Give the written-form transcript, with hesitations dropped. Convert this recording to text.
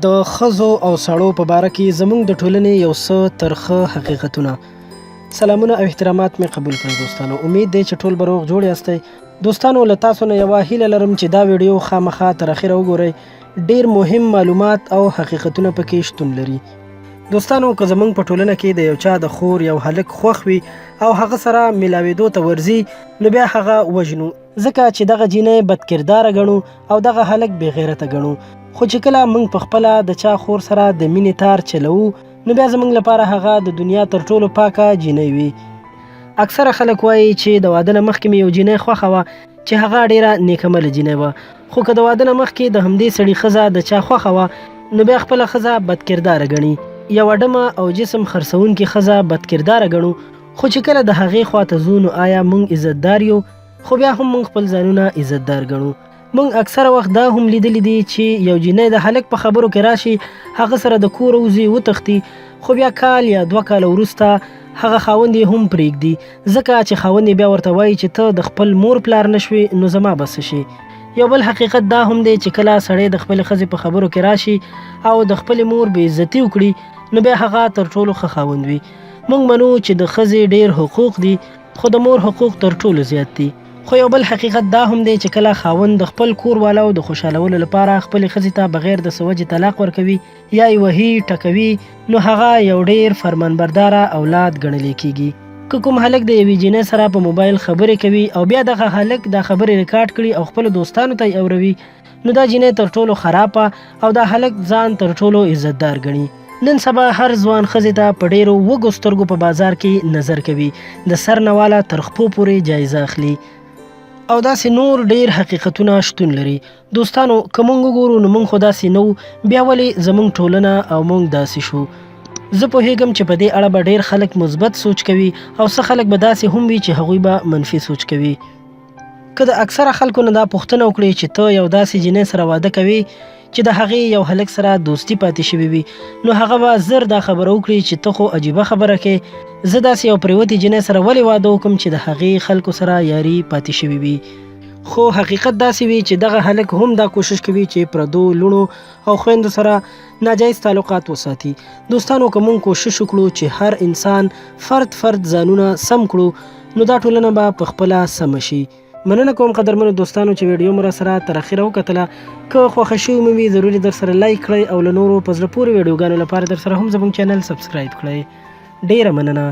د ښځو او سړو په باره کې زموږ د ټولنې یو څه ترخه حقیقتونه. سلامونه او احترامات مې قبول کړئ دوستانو. امید دی چې ټول به روغ جوړ یاستئ. دوستانو، له تاسو نه یوه هیله لرم چې دا ویډیو خامخا تر اخره وګورئ. ډیر مهم معلومات او حقیقتونه پکې شتون لري. دوستانو، که زموږ په ټولنه کې د یو چا د خور یو هلک خوښ وي او هغه سره ملاوېدو ته ورځي، نو بیا هغه وژنو، ځکه چې دغه جینۍ بد کرداره ګڼو او دغه هلک بې غیرته ګڼو. خو چې کله موږ په خپله د چا خور سره د مینې تار چلوو، نو بیا زموږ لپاره هغه د دنیا تر ټولو پاکه جینۍ وي. اکثره خلک وایي چې د واده نه مخکې مې یو جینۍ خوښه وه چې هغه ډیره نیکمله جینۍ وه، خو که د واده نه مخکې د همدې سړي ښځه د چا خوښه وه، نو بیا خپله ښځه بد کرداره ګڼي. یوه ډمه او جسم خرڅوونکې ښځه بد کرداره ګڼو، خو چې کله د هغې خواته ځو، نو آیا موږ عزتدار یو؟ خو بیا هم موږ خپل ځانونه عزتدار ګڼو. موږ اکثره وخت دا هم لیدلي دي چې یو جینۍ د هلک په خبرو کې راشي، هغه سره د کوره وځي، وتښتي، خو بیا کال یا 2 کاله وروسته هغه خاوند یې هم پرېږدي، ځکه چې خاوند یې بیا ورته وایي چې ته د خپل مور پلار نه شوې، نو زما به څه شي؟ یو بل حقیقت دا هم دی چې کله سړی د خپلې ښځې په خبرو کې راشي او د خپلې مور بې عزتي وکړي، نو بیا هغه تر ټولو ښه خاوند وي. موږ منو چې د ښځې ډېر حقوق دي، خو د مور حقوق تر ټولو زیات دي. خو یو بل حقیقت دا هم دی چې کله خاوند د خپل کور والاو د خوشحالولو لپاره خپلې ښځې ته بغیر د څه وجې طلاق ورکوي یا یې وهي ټکوي، نو هغه یو ډیر فرمانبرداره اولاد ګڼل کیږي. که کوم هلک د یوې جینۍ سره په موبایل خبرې کوي او بیا دغه هلک دا خبرې ریکارډ کړي او خپلو دوستانو ته یې اوروي، نو دا جینۍ تر ټولو خرابه او دا هلک ځان تر ټولو عزتدار ګڼي. نن سبا هر ځوان ښځې ته په ډیرو وږو سترګو په بازار کې نظر کوي، د سر نه واله تر خپو پورې جایزه اخلي، او داسې نور ډیر حقیقتونه شتون لري. دوستانو، که مونږ وګورو، نو مونږ خو داسې نه وو، بیا ولې زمونږ ټولنه او مونږ داسې شو؟ زه پوهیږم چې په دې اړه به ډیر خلک مثبت سوچ کوي او څه خلک به داسې هم وي چې هغوی به منفي سوچ کوي. که د اکثره خلکو نه دا پوښتنه وکړي چې ته یو داسې جینۍ سره واده کوي چې د هغې یو هلک سره دوستي پاتې شوې وي، نو هغه به زر دا خبره وکړي چې ته خو عجیبه خبره کوې، زه داسې یو پریوتې جینۍ سره ولې واده وکړم چې د هغې خلکو سره یاري پاتې شوې وي؟ خو حقیقت داسې وي چې دغه هلک هم دا کوشش کوي چې پردو لوڼو او خویندو سره ناجایز تعلقات وساتي. دوستانو، که مونږ کوشش وکړو چې هر انسان فرد فرد ځانونه سم کړو، نو دا ټولنه به په خپله سمه شي. مننه کوم قدرمنو دوستانو چې ویډیو مو راسره تر اخره وکتله. که خوښه شوې مو وي، ضروري در سره لایک کړئ او له نورو په زړه پورې ویډیوګانو لپاره در سره هم زموږ چینل سبسکرایب کړئ. ډیره مننه.